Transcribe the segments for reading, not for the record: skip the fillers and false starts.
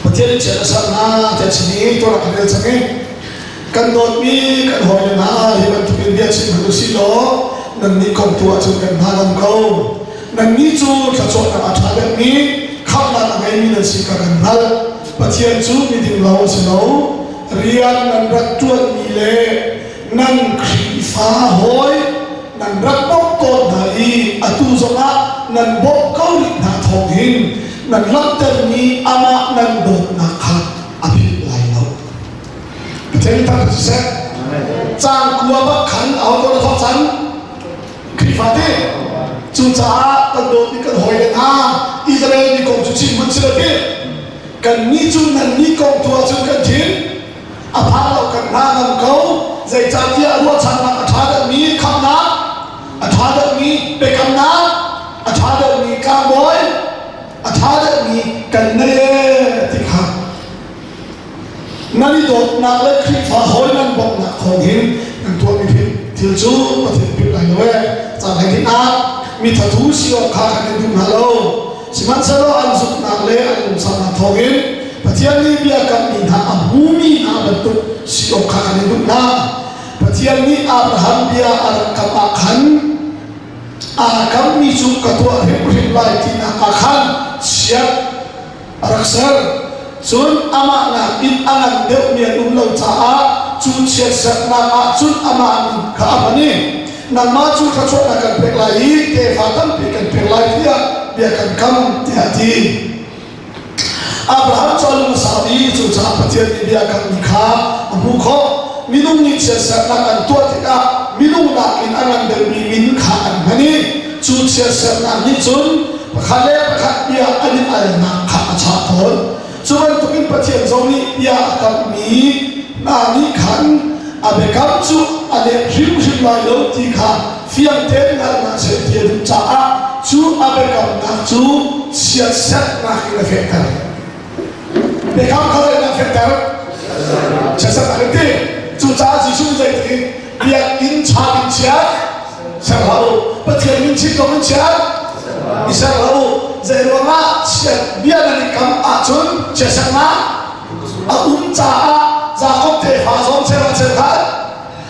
Pathian in chiat a ser hna tiah chim i tuah kan rel cang i kan dawtmi kan hawile hna hi bantukin bia chim hmanh usih law nannih kong tu ahcun kan hna ngam ko. Nannih cu thluachuahnak a ṭha deuhmi khamhnak a ngeimi nan si kha kan hngalh. Pathian cu miding lo a si lo. Rian nan rak ṭuanmi le nan Khrihfa hawi nan rak bawmh tawn hna i atu zongah nan bawmh ko rih hna thawng hin nan langhtermi amah nan dawtnak kha a philh lai lo. Pathian thangṭhat siseh. Caan kua bak khan aho ko na thawk cang? Khrihfa ti. Cucaah kan dawtmi kan hawile hna Israel mi kong cu chim hmanh si lo ti. Kannih cu nannih kong tu ahcun kan thin a phang lo kan hna ngam ko. Zeicahtiah ruahchannak a ṭha deuhmi khamhnak, a ṭha deuhmi biakamnak, a ṭha deuhmi tlangbawi, a ṭha deuhmi kan nei ee ti kha nan i dawtnak le Khrihfa hawi nan bawmhnak thawng hin nan tuahmi thil cu Pathian philh lai lo ee. Caan hlei ding ah mi thathu si awk kha kan in duh hna lo. Sihmanhsehlaw an zumhnak le an lungsaunak thawngin Pathian nih biakammi hna a hmumi hna bantuk si awk kha kan in duh hna. Pathian nih Abraham bia a rak kam ah khan aa kammi cu ka tuah hrimhrim lai tinak ah khan chiat a rak ser. Cun amah nakin a ngan deuhmi an um lo caah cu chiatserhnak ah cun amah min kha a hman i nangmah cu thluachuahnak kan pek lai i tefa tampi kan pek lai tiah bia kan kam tiah a ti. Abraham cu a lung a sau i cucaah Pathian nih bia kammi kha a hmuh khawh. Minung nih chiatserhnak an tuah tikah minung nakin a ngan deuhmi min kha an hman i cu chiatserhnak nih cun pakhat le pakhat bia an i alnak kha a chah tawn. Cu bantukin Pathian zong nih bia a kamhmi hna nih khan a biakam cu a let hrimhrim lai lo ti kha fiang tein hngalh hna seh ti a duh caah cu a biakamnak cu chiatserhnak in a fehter. Biakam kha zeidah a fehter? Chiatserhnak in ti. Cucaah Jesuh nih zeiti biakinn cha in chiat ser hlah u. Pathian min chim zong in chiat i ser hlah u. Zei ruangah chiat bia nan i kam ahcun chiatserhnak a um caah Jakob tefa zong cheuah cheukhat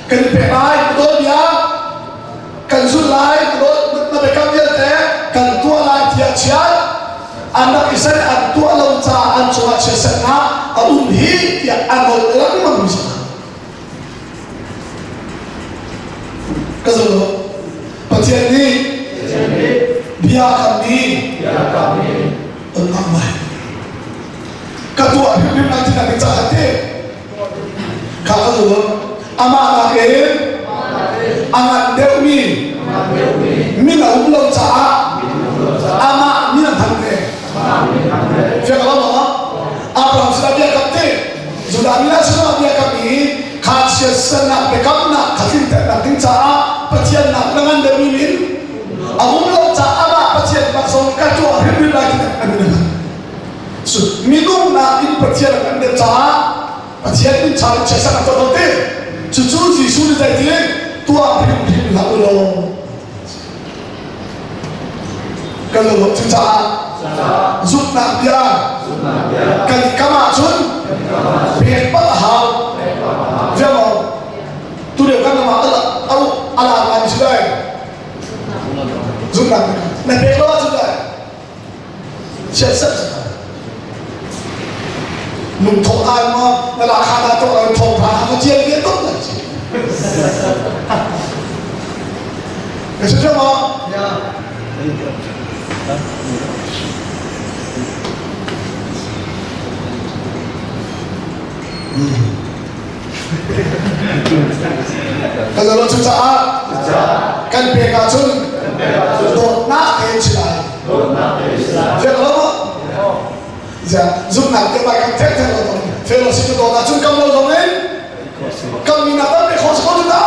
kan i pek lai na dawt bia kan zulh lai na dawt na biakam vialte kan tuah lai tiah chiat an rak i ser an tuah lo caah an cungah chiatserhnak a um hi tiah a nawl lengmang mi si ka zul lo Pathian nih bia kammi on ngah mai ka tuah hrimhrim lai ti nak caah ti kha ka zul lo amah nakin a ngan deuhmi min a um lo caah amah min a hman ve fiang lo maw Abraham sinah bia kam ti Judah mi hna sinah bia kam i kha chiatsernak biakamnak kha tlinternak ding caah Pathian nak na ngan deuhmi min a um lo caah amah Pathian bak zong ka tuah hrimhrim lai ti an min a hman minung nakin Pathian a ngan deuh caah Pathian min cha in chiatserh a tuah lo ti cucu Jesuh nih zeitin tuah hrimhrim hlah u law kan lo cucaah zumhnak bia kan i kam ahcun pek bak a hau fiang tu lio kan ram ah a lar ngai si lai zumhnak na pek lo ahcun dai chiatserh lungthawh ai ma na lakha na to ai thawng pha ka tial ve tuk lai chi ka si ma Kan lo cu caah kan pek ahcun dawtnak he si lai. Fiang lo maw? Zumhnak te bai kan thek thek lo tong. Fellowship na dawt ahcun kam lo zong in kam mi nak tam pe kho si ko tu ta.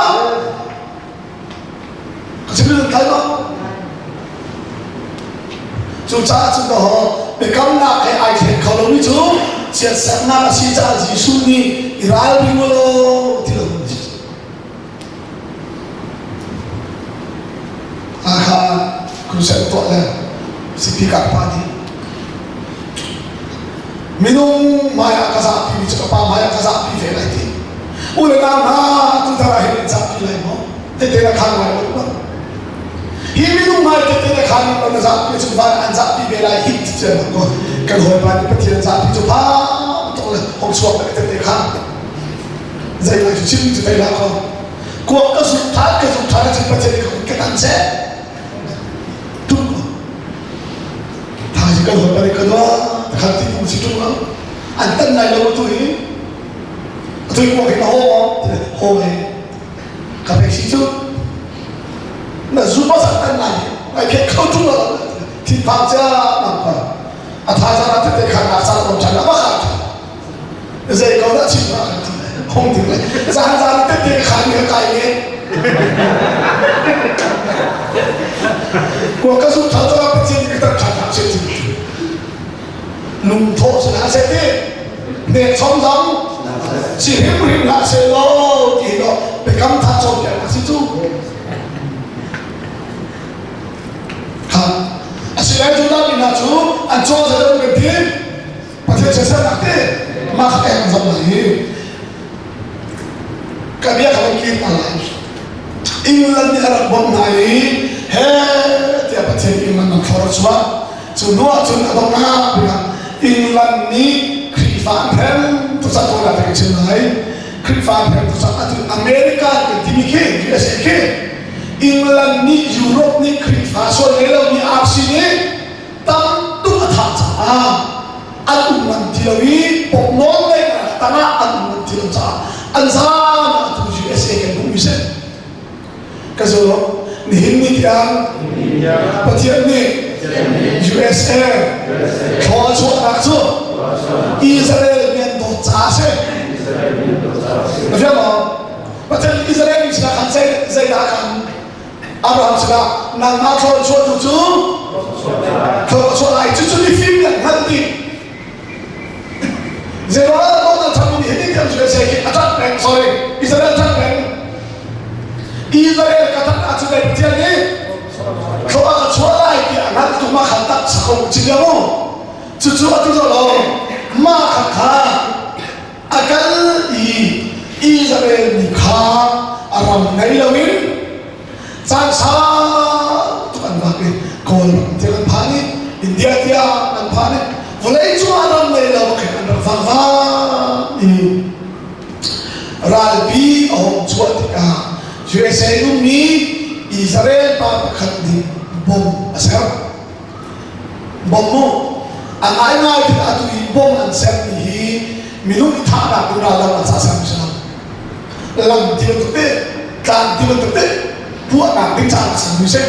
Ka chim nan thai ma? Cucaah cun dawh biakamnak he ai thlen kho lomi cu chiatserhnak a si caah Jesuh nih i ralring u law ti lo Hakha crusade tuah le Sipikar pa nih. Minung hmaiah ka zahpi mi cu ka pa hmaiah ka zahpi ve lai ti. U le nau hna tutan ah hin in zahpi lai maw? Tete na khaan lai lo ma? Hi minung hmai tete na khaan lo na zahpi cu van an zahpi ve lai hit ti cia ko. Kan hawipa nih Pathian zahpi cu pha tuk le hong chuak le tete khaan. Zei lai cu chim cu thei hlah ko. Kuak ka zuk than ka zuk than cun Pathian nih ka kut ka tan seh. Tuk ko. Thaizing kan hawipa nih ka dua khan ti kum si ṭung lo. An tan lai lo tu hi. Atu hi kuak hi na haw maw? Haw he. Ka pek si cu. Na zu ma zan tan lai. Ai phet kho ṭung lo. Thinphang cia nang pa. A thaizang ah tete khan nak caan om ṭhan a bak ah zei ko dah chim ma kan ti hong ding le zan zan tete khan ka kai nge ko ka zu tha ta pathian ka tak tha tha che ti lungtho si hlah seh ti nek chom zong si hrim hrim hlah seh law ti lo biakam tha chom piak si cu ha asinain Judah mi hna cu an caw zalon kan ti Pathian chiatsernak te mah kha eng zong lai hi ka bia kha kir ta lai England nih a rak bawmh hna i he tiah Pathian England ram thlor a chuah cu hnu ah cun a donghnak bikah England nih Khrihfa an hrem tucang ko la ka chim lai Khrihfa an hrem tucang atu America kan timi khi USA khi England nih Europe nih Khrihfa sual ngei lomi RC nih tam tuk a thah caah an um ngam ti lo i pawk nawl ngeihnak tangah an um ngam ti lo caah an zan atu USA kan hmuhmi si ka zo nihin ni tiang Pathian nih USA thlua chuahnak cu Israel mi an dawt caah si na fiang maw Pathian Israel mi sinah khan zeidah khan Abraham sinah nangmah thlua chuahtu cu thlua chuah lai cucu mifim nih an hngalh dih Zeruah Donald Trump nih hitin tiang USA khi a ṭanh peng sorry Israel ṭanh peng Israel ka ṭanh ahcun dai Pathian nih thlua ka chuah lai tiah a hngalh tuk ma khan tak sakho chin mu cucu atu zo lo ma kha kha a kal i Israel mi kha a ram ngei loin caan sau tuk an vak i Kawlram tiang an phan i India tiang an phan i vawlei cungah ram ngei lo khin an rak vak vak i ralpi a hung chuah tikah USA ummi Israel pa pakhat nih bom a ser. Bom mu a ngaingai tikah atu i bom an sermi hi minung i thahnak ding rallam an sa sermi si lo. Lam ti bantuk te, tlang ti bantuk te, puahnak ding caah a sermi si.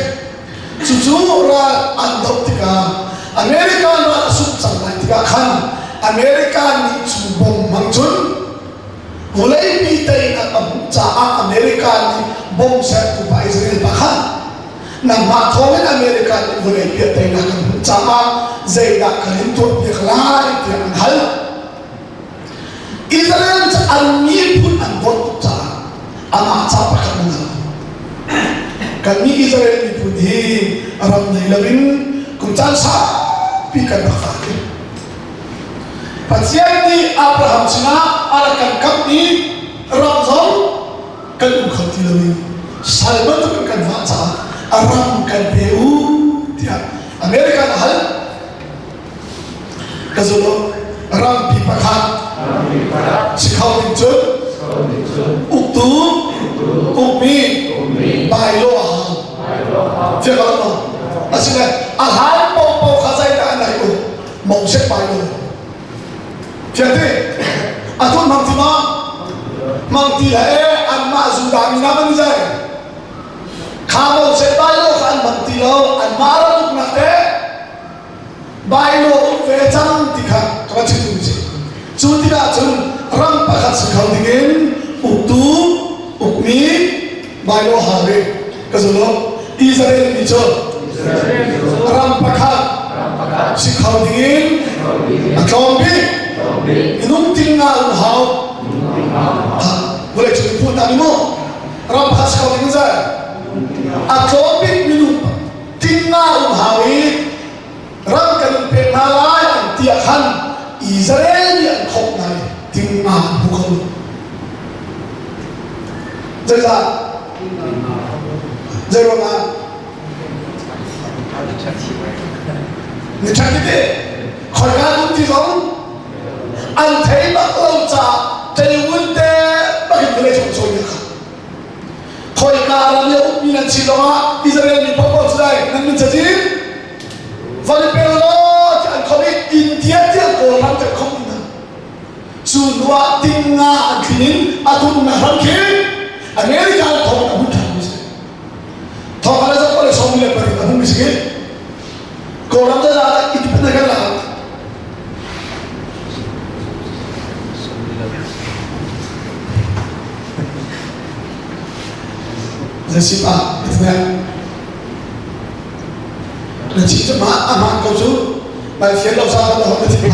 Cucu ral an doh tikah America ral a sungh cang lai tikah khan America nih cu bom hmang cun vawleipi teinak a hmuh caah America nih bom sertu pa Israel pa khan Nangmah thawngin America nih vawlei piahtainak kan hmuh caah zeidah kan in tuahpiak lai tiah an hal. Israel cu an miphun an dawt tuk caah amah ca pakhat an hal. Kannih Israel miphun hi ram nei loin kum caan saupi kan rak fak i Pathian nih Abraham sinah a rak kan kamhmi ram zong kan um kho ti lo i sal bantuk in kan vah caah a ram kan pe u tiah America a hal ka zul rampi pakhat si kho ding cun uktu ukmi bylaw a hau fiang lo maw asile a hlan popo kha zeidah an ai u mosek bylaw Fiangte, a tun mang ti ma? Mang ti he anmah Judah mi hna man zai. Kha Moses Bailo kha an mang ti lo, anmah ram uknak te Bailo um ve cang ti kha ka va chim duh si. Cu tikah cun ram pakhat si kho dingin uktu ukmi Bailo hal ve ka zul lo. Israel mi cu ram pakhat si kho dingin a tlawm bik minung ting nga um hau vawlei cung miphun hna nih mu ram pakhat si kho ding zai a tlawm bik minung ting nga um hau i ram kan in pek hna lai an ti ah khan Israel. Zeizah? Zei ruangah? Ni ṭhat tete khoika um ti zong an thei bak lo caah ṭeiwun te bakin vawlei cung cawi kha khoika ram i a ummi nan si zongah Israel mi paohpaoh cu dai nan min cazin van i pe law ti an khom i India tiang Kawlram tiang khom hna cu hnu ah tinga an thlin in a tumnak ram khi America an thawng a hmun ṭhan mi si thawng a zat le sawm le pari a hmun mi si Kawlram zat ah independent kan la Zasip ah itne na chim cu ma a hmaan ko cu mai fian lo sa na hong na thin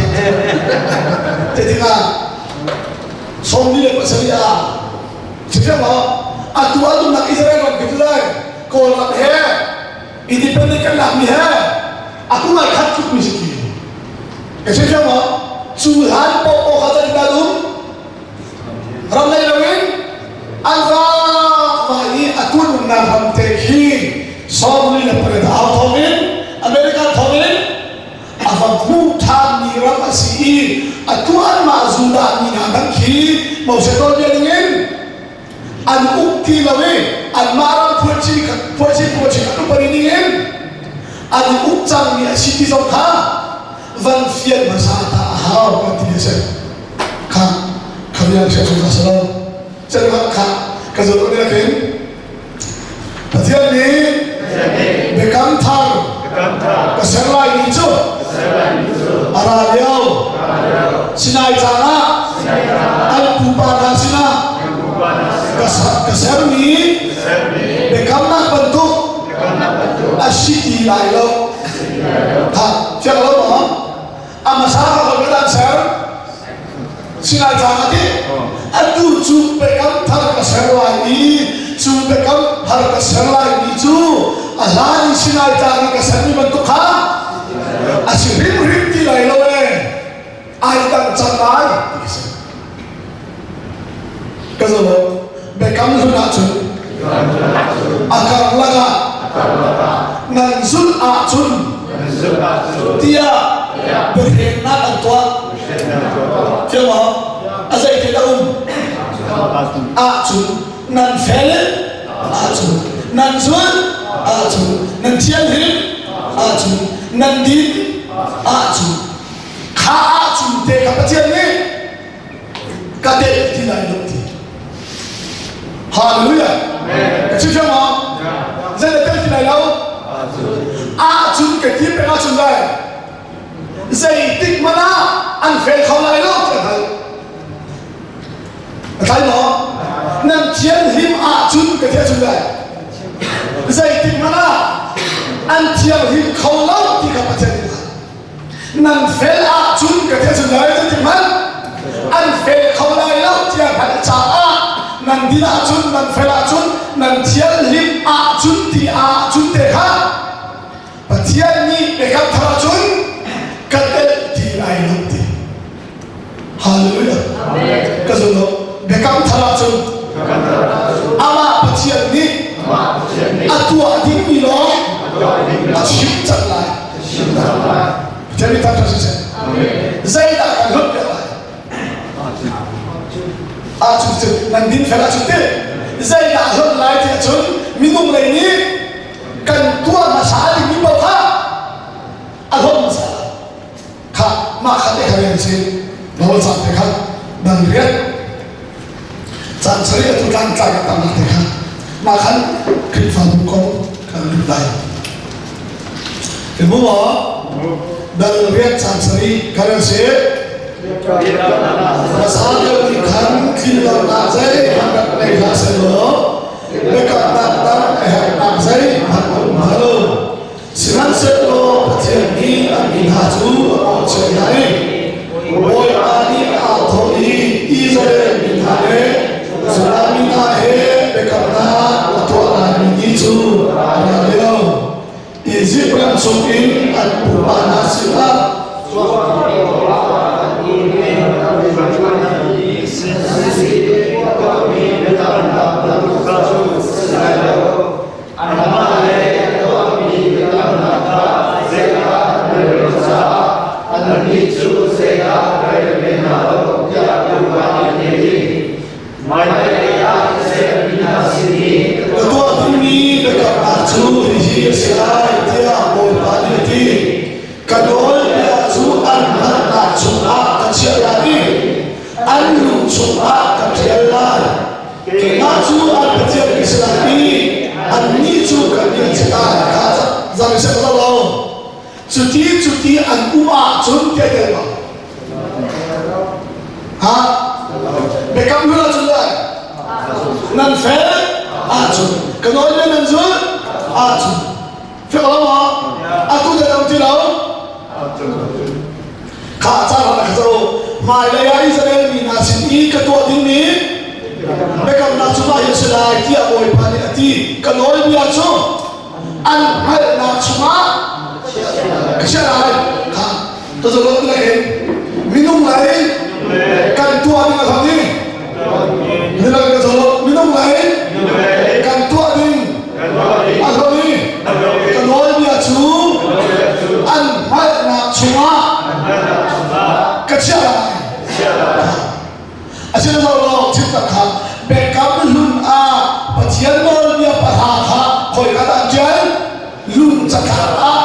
te tikah 47 ah chifiang maw atu a dumnak Israel ram khi lai Kawlram he independent kan lak mi he aku ngai khat tluk mi si ki ka chifiang maw cu hlan poh poh kha chan ta dum ram lei loin an va va i a kun umnak ram te khi 48 au thawngin America thawngin a va hmuh ṭhanmi ram a si i atu anmah Judah mi hna hmanh khi Moses nawlbia ningin an uk ti lo i anmah ram phuachi phuachi phuachi kan upadi ningin an uk cangmi a si ti zong kha van fian hmasa ta a hau kan ti a si. Kha kha bia sia chung sa lo chen kha ka zo ne khin Pathian nih biakam thar ka ser lai ni cu a ra lio Sinai caan ah an pupa hna sinah ka sermi biakamnak bantuk a si ti lai lo. Ha, fiang lo maw? A hmasa ka hol ka dan ser Sinai tlang ah ti atu cu biakam thar ka ser lai i cu biakam thar ka ser lai mi cu a hlan i Sinai tlang i ka sermi bantuk kha a si hrimhrim ti lai lo e ai dang cang lai ti a si ka zo lo biakam hlun ahcun a karlak ah nan zulh ahcun tiah biahremnak an tuah thiam maw a zeitin a um ahcun nan fel ahcun nan zulh ahcun nan thianhlim ahcun nan din ahcun kha ahcun te kha Pathian nih ka telh ti lai lo ti hallelujah ka chim fiang maw zei na tel ti lai lo ahcun ka ti peng ahcun lai zeitik hmanh ah an fel kho lai lo ti an hal a tlai maw nan thianhlim ahcun ka ti ahcun lai zeitik hmanh ah an thianghlim kho lo ti kha Pathian nih nan fel ahcun ka ti ahcun lai zeitik hmanh an fel kho lai lo tiah hngalh caah nan din ahcun nan fel ahcun nan thianhlim ahcun ti ahcun te kha Pathian nih biakam thar ahcun ka telh ti lai lo ti Hallelujah ka zum lo biakam thar ahcun amah Pathian nih a tuah dingmi lawng a chim cang lai Pathian nih thangṭhat siseh. Zeidah kan hlut piak lai? Ahcun cu nan din fel ahcun ti zeidah hlut lai ti ahcun minung lei nih kan tuah hmasa dingmi paoh kha a hlut hmasa lai. Kha mah kha te kha rian si nawl caan te kha dang rian caan sarih atu tlang tlai ka tam te kha mah khan Khrihfabu kong kan lut lai. Kan mu maw? Dal riat caan sarih kan an si. Hmasa deuh nih khan tlinlonak zeihmanh rak nei hlah sehlaw biakamnak dang a herhnak zeihmanh a um hnga lo. Sihmanhsehlaw Pathian nih an mi hna cu a mawhchiat hna i Bawipa nih aa thawh i Israel mi hna le Judah mi hna he biakamnak a tuah laimi ni cu a ra lio. Izipt ram chungin an pupa hna sinah Annih cu zeidah ka rel ve hna lo tiah Bawipa nih a ti. Hmailei ah Israel mi hna sin i ka tuah dingmi biakamnak cu hihi a si lai tiah Bawipa nih a ti. Ka nawlbia cu an hngalhnak chungah ka chiah lai i an lung chungah ka ṭial lai. Keimah cu an Pathian ka si lai i annih cu ka mi an si lai. Kha zang i sek lo lo. Cuti cuti an um ahcun tiah tel ma? Ha? Biakam hlun ahcun lai? Nan fel ahcun ka nawlbia nan zulh ahcun Fiak lo maw? Atu dah dam ti lo? Kha caan ah ka zo. Hmailei ah Israel mi hna sin i ka tuah dingmi biakamnak cu mah hi a si lai tiah Bawipa nih a ti. Ka nawlbia cu an hngalhnak chungah ka chiah lai. Kha ka zo lo hin minung lei kan tuah ding a hlam i minung ka zo lo minung lei kan tuah ding a hlam i ka nawlbia cu an hngalhnak chungah ka chiah lai Asinain thil tak kha Biakam hlun ah Pathian nawlbia pahra kha khoika dah an ṭial? Lung catlap ah.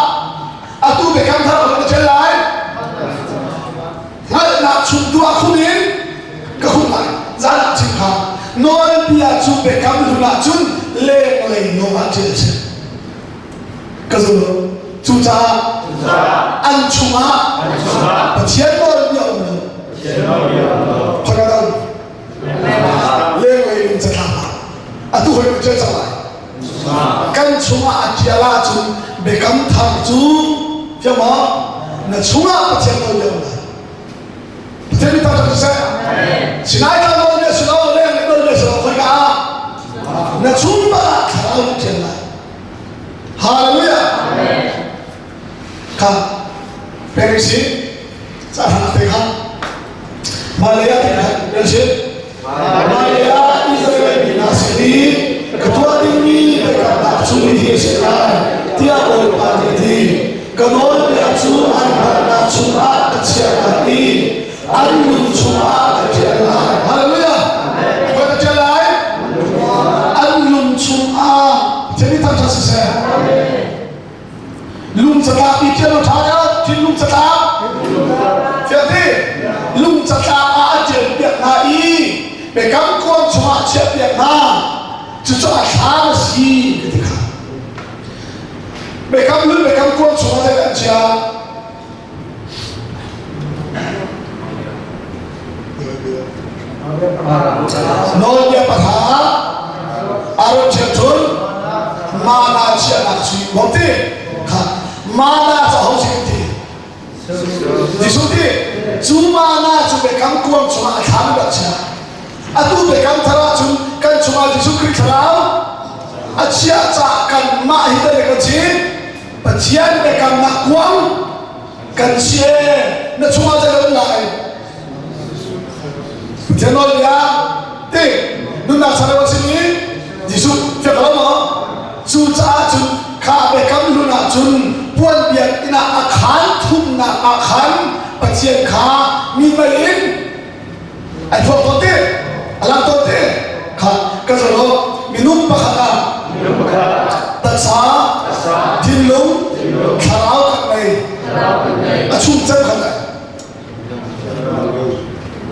Atu Biakam thar ah na ṭial lai? Hngalhnak chung tu ah khum in ka khumh lai. Zan ah chim kha nawlbia cu Biakam hlun ah cun lenglei lawng ah ṭial a si. Ka zum lo. Cucaah an chungah Pathian nawlbia um lo. Khoika dah um? Lenglei in catlap ah. Atu hoi kan ṭial cang lai. Kan chungah a ṭial ahcun biakam thar cu fiang maw? Na chungah Pathian nawlbia um lai. Pathian mi thangṭhat siseh. Sinai tlang nawlbia si lo, lenglei nawlbia si lo, khoika ah? Na chung ah thlarau na ṭial lai. Hallelujah. Kha pek si ca hna te kha Malaya te kha nan si Malaya Israel mi hna sin i ka tuah dingmi biakamnak cu hihi a si lai tiah Bawipa nih a ti. Ka nawlbia cu an hngalhnak chungah ka chiah lai i an lung chungah ka ṭial lai. Hallelujah. Khoi ka ṭial lai? An lung chungah Pathian nih thangṭhat siseh. Lung catlak i ṭial ṭha deuh thinlung catlak. Fiang ti? Lung catlak ah a ṭial piak hna i biakam kuang chungah a chiah piak hna. Cucu a thlam a si ka ti kha. Biakam hlun biakam kuang chungah zeidah an chiah? Nawlbia pahra Aaron ṭhialṭhun mana chiahnak sui bawm ti kha mana cu aho si kan ti Jesuh ti cu mana cu biakam kuang chungah a thlam rak chia atu biakam thar ahcun kan chungah Jesuh Khrih thlarau a chiah caah kanmah hi kan kan si Pathian biakamnak kuang kan si ee na chungah zei um lai Pathian nawlbia ti nunnak chan a si mi Jesuh fiak lo maw cucaah cun kha biakam hlun ah cun puan biakinn ah a khaan thumnak ah khan Pathian kha mi mei in ai thuak tawn ti a lang tawn ti kha ka zolo minung pakhat ah taksa thinlung thlarau kan ngei a chung cem khat ai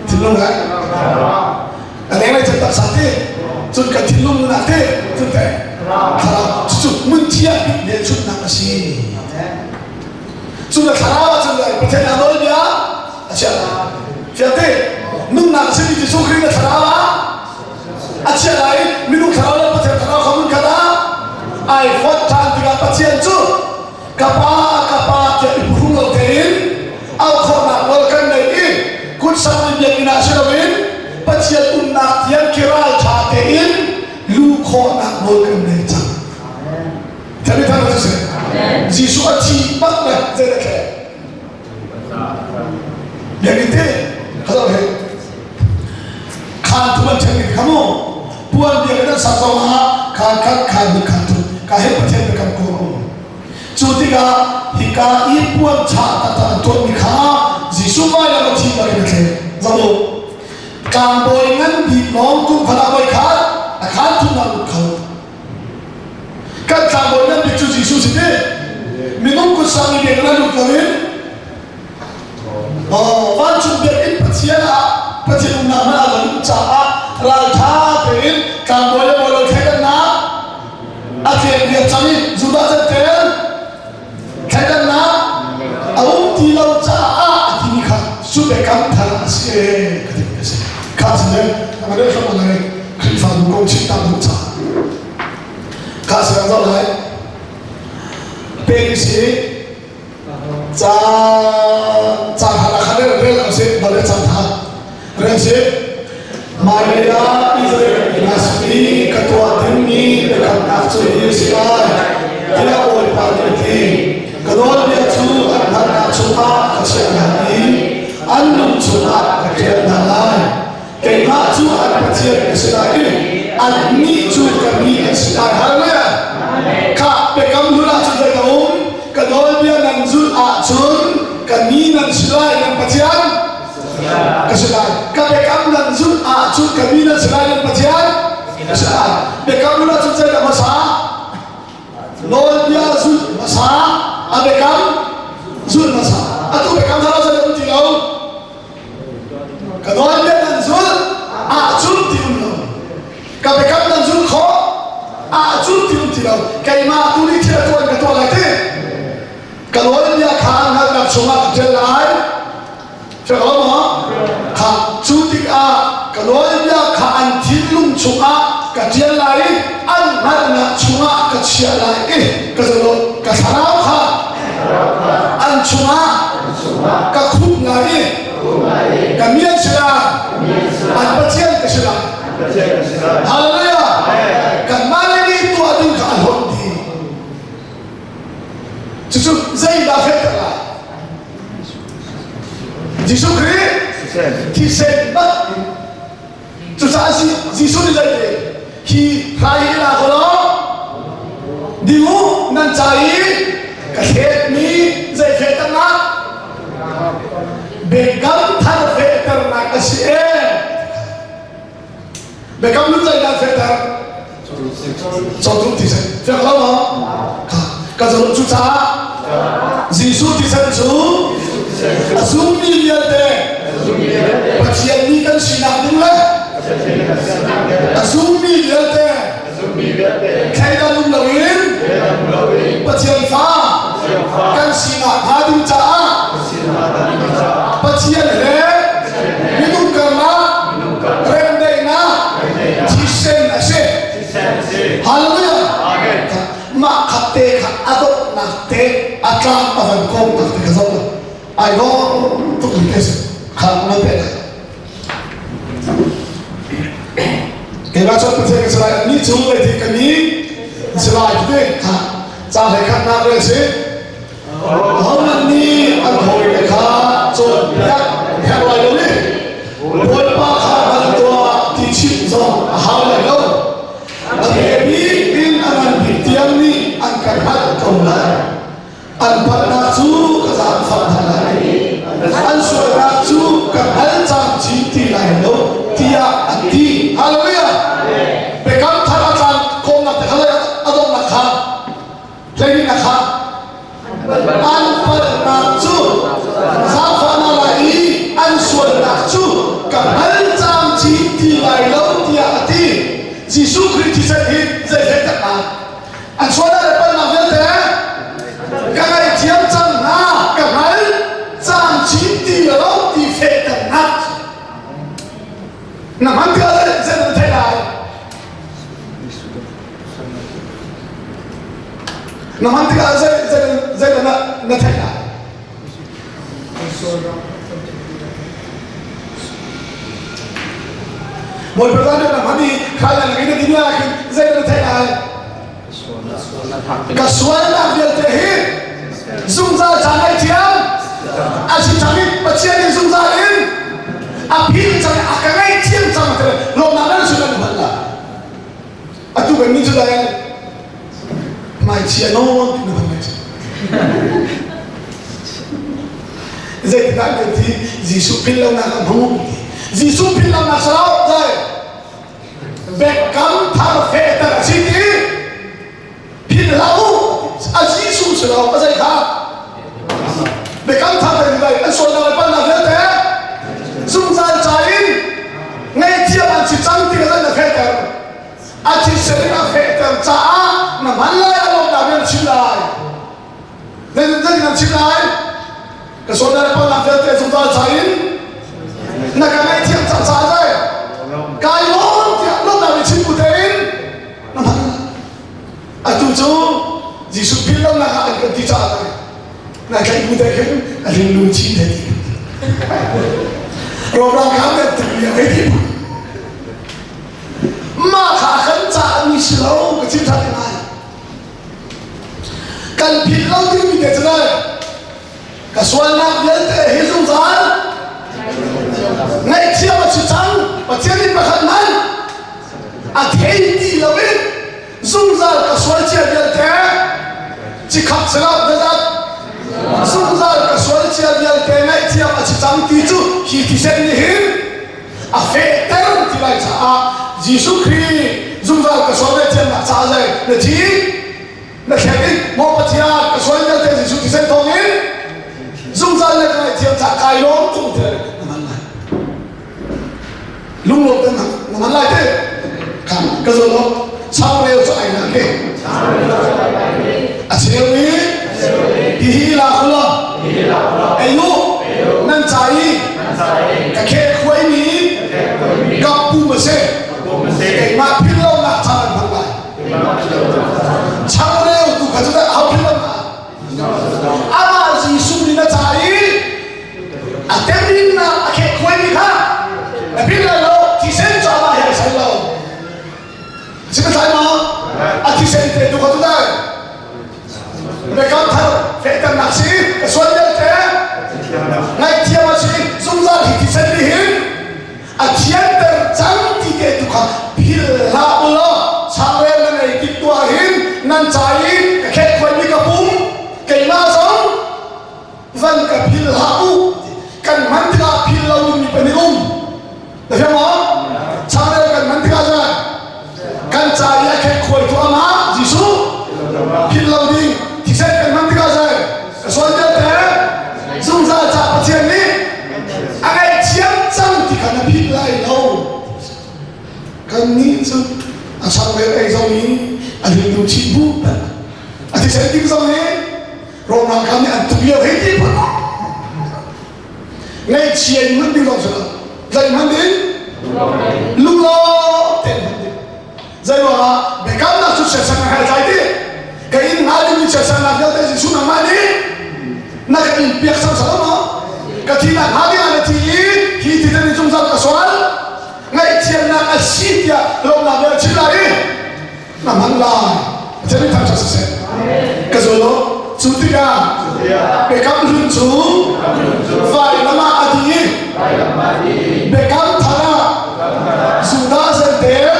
thinlung hai a lenglei cem taksa ti cun kan thinlung nun ah ti cun te thlarau cucu mun thiang bik hmelchunhnak a si cun thlarau ah cun Pathian a nawlbia a chiah lai fiangte nunnak a simi Jesuh Khrih na thlarau ah a chiah lai minung thlarau le Pathian thlarau kha hmunkhat ah ai fonh ṭhan tikah Pathian cu ka pa ka pa tiah i phuhrung lo tein au khawhnak nawl kan nei i kut sang in biakinn ah si loin Pathian umnak tiang ki ral ṭha tein luh khawhnak nawl kan nei cang. Thami thar siseh Jesuh a thi bak le zei dah thleng Biakinn te hello he khaan thum an ṭhen kha mu puan biakinn an sak zongah khaan khat khaan hnih khaan thum ka he Pathian biakam ko um cu tikah hika i puan chah taktak an tuahmi kha Zohhmanh u. Tlangbawi ngan bik lawng kum khat ah voi khat a khaan thumnak lut kho. Kan tlangbawi ngan bik cu Jesuh si ti. Minung kut sang i biakinn ah lut loin vancung biakinn Pathian ah Pathian umnak hmanh ah va luh caah ralṭha tein tlangbawi le bawi lo thleidannak a tlek viar cang i Judah tel thleidannak a um ti lo caah a timi kha cu biakam thar a si e ka ti a si. Kha si le a deuh hram lai Khrihfabu kong chim tam duh caah kha si kan zoh lai pek si ca ca kha kha rel rel ang si bale cang ha rel si Hmailei ah Israel mi ka tuah dingmi biakamnak cu hi a si lai, tiah Bawipa nih a ti. Ka nawlbia cu an hngalhnak chungah ka chiah hna i an lung chungah ka ṭial hna lai. Keimah cu an Pathian ka si lai i annih cu ka mi an si lai. Hallelujah! Khah biakam hlun ahcun zei ka um? Ka nawlbia nan zulh ahcun ka mi nan si lai, nan Pathian ka si lai. Ka biakam nan zulh ahcun ka mi nan si lai nan Pathian ka si lai. Biakam hlun ahcun zeidah hmasa? Nawlbia zulh hmasa, a biakam zulh hmasa. Atu biakam thar ah zei um ti lo. Ka nawlbia nan zulh ahcun ti um lo. Ka biakam nan zulh khawh ahcun ti um ti lo. Keimah tu nih thil a tuah in ka tuah lai ti. Ka nawlbia kha hngalhnak chungah ka ṭial lai. Fiang lo maw? Kha cu tikah ka nawlbia kha an thinlung chungah ka ṭial lai i an hngalhnak chungah ka chiah lai i ka zoh ka thlarau kha an chungah ka khumh lai i ka mi an si lai, an Pathian ka si lai. Hallelujah! Kanmah le nih tuah ding kha a hlawt dih. Cucu zeidah fehter lai? Jesuh Khrih thisen bak in cucaah Jesuh nih zei hi hrai hi la ko law ding u nan ca i ka thletmi zei fehternak biakam thar fehternak a si e Biakam hlun zeidah fehter? Cawtum thisen. Fiang lo maw? Ka zoh cucaah Jesuh thisen cu a zummi vialte Pathian nih kan sinak ding le a zummi vialte thleidan um loin Pathian fa kan sinak hnga ding caah Pathian he minung karlak remdaihnak thisen a si. Hallelujah! Mah khat te kha a dawtnak te a tlang a van kawmnak te kha zoh ai lawm tuk mi te si kha nan pe lai. Keimah cu Pathian ka si lai, annih cu leiti ka ni si lai ti kha ca hlei khatnak le si. Ahohmanh nih an hawile kha cawnpiak herh lai lo i Bawipa kha hngal tuah ti chimh zong a hau lai lo. A hme bik in a ngan bik tiang nih an ka hngalh ko lai. An palhnak cu ka zaangfah hna lai i an sualnak cu ka hngal camcin ti lai lo tiah an ti. Hallelujah! Biakam thar a tlan khawmnak te kha a donghnak kha hleinak kha an palhnak cu zaangfahnak lai i an sualnak cu ka hngal camcin ti lai lo tiah a ti. Jesuh Khrih thisen hi zei fehternak an sualnak le palhnak vialte ka ngaihthiam cang hna ka hngal camcin ti lo ti fehternak na hman tikah zei na theih lai na hman tikah zei zei zei na na theih lai Bawipa zan na hman i khai na ngai na ti ah khin zei na theih lai ka sualnak vialte hi zungzal ca ngaihthiam a si cang i Pathian nih zungzal in a phil cang a ka ngaihthiam cang te lawmnak nan sun nan hman la atu kan ni cu dai hmaichia nawn ti na hman lai zeitindah kan ti Jesuh phil lonak a hmu ti. Jesuh philhlonak si lo dai biakam thar fehter a si ti philh hlah u a Jesuh si lo a zei kha biakam thar te dai an sualnak le palhnak vialte zungzal ca in ngaihthiam an si cang ti kha na fehter a thisen in a fehter caah na hman lai a lawmnak bia na chim lai Zeitin nan chim lai? Ka sualnak le palhnak vialte zungzal ca in na ka ngaihthiam cang caah zei kai lawm tiah lawmnak nih chim bu tein na hman. Atu cu Jesuh philh lonak ah an kan ti caah zei na tlaih bu te khin a rinlu chin te ti. Rom ralkap kan tuk lio hei ti. Mah kha kan caah mi si lo ka chim ṭhan lai. Kan philh lo dingmi te cu dai ka sualnak vialte hi zungzal ngaihthiam a si cang. Pathian nih pakhat hmanh a thei ti loin zungzal ka sual cia vialte cikhat si lo zat zungzal ka sual cia vialte ngaihthiam a si cang ti cu hi thisen nih hin a fehter ti lai caah Jesuh Khrih zungzal ka sual ngaihthiamnak caah zei na thi na thlen in maw Pathian ka sual vialte Jesuh thisen thawngin zungzal na ka ngaihthiam caah kai lawm tuk ti na hman lai lunglawm te na hman lai te kha ka zo lo changreu cu ai na ke a cheu i hihi la khulo ei u nan ca i ka kheh khuaimi ka pum a si keimah philh lonak ca nan hmang lai changreu tu kha cu dah hau philh lonak amah Jesuh nih na ca i a temhinnak a kheh khuaimi kha na philh lai lo thisen cu amah he a sal lo Si ka tlai maw? A thisen te tu kha tu dai. Biakam thar fehternak si, ka sual vialte ngaihthiam a si, zungzal hi thisen nih hin a thianter cang ti te tu kha phil hlah u law changreu nan ei tik tu ah hin nan ca i ka khetkhuaimi ka pum keimah zong van ka phil hlah u kan hman tikah phil lo dingmi pahnih um Na fiang maw? Changreu kan hman tikah cun kan ca i a khekkhuaitu amah Jesuh philh lo ding thisen kan hman tikah cun ka sual vialte zungzal ca Pathian nih a ngaihthiam cang ti kha na philh lai lo. Kannih cu a changreu ei zong in a rindu chih bu a thisen ding zong in Rom ralkap nih an tuk lio hei ti phun ngaihchia in hman ding zong si lo zei hman ding lunglawm tein hman ding zei ruangah biakamnak cu siasernak he tlai ti ka in hnga dingmi siasernak vialte Jesuh nangmah nih na ka in piak cang salo maw ka thinak hnga ding ah na thi i hi thisen in zungzal ka sual ngaihthiamnak a si tiah lawmnak bia chim lai i na hman lai Pathian nih thangṭhat siseh ka zul lo cu tikah biakam hlun cu vailam ah a dih i biakam thar ah Judah zentel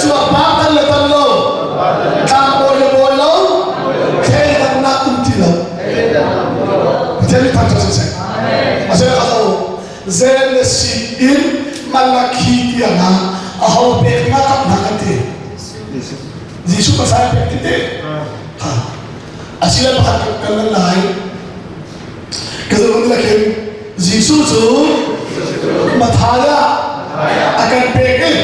cu a pa tan le tan lo tlangbawi le bawi lo thleidannak um ti lo Pathian nih thangṭhat siseh a kha lo zen le sin in Malakhi tiang ah aho pek na kap hna kan ti Jesuh pasal pek ti te ha asile pakhat kan lan lai ka zalun lakin Jesuh cu Mathaya a kan pek i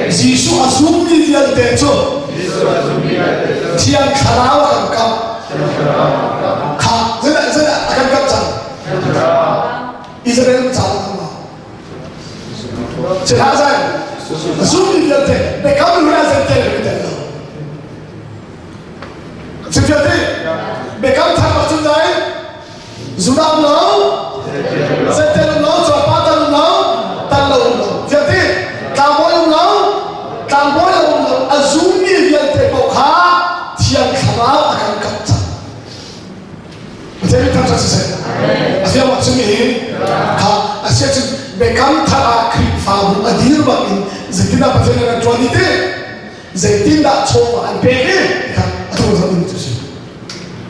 Jesuh a zummi vialte cu Thiang Thlarau a kan kap kha zeidah zeidah a kan kap cang Israel ca kan ma Cihlah zai zummi vialte biakam hlun ah tel kan tel lo Chim vialte biakam thar bak cun zai Judah um lo Zentel um lo Cuapa tan um lo tan lo um lo vialte tlangbawi um lo tlangbawi lo um lo a zummi vialte paoh kha Thiang Thlarau a kan kap cang Pathian nih thangṭhat siseh. A fiang ah cun hi kha a sia cun biakam thar ah Khrihfabu a dir bak in zeitindah Pathian nih an ṭuan i ti zeitindah chawva an pek.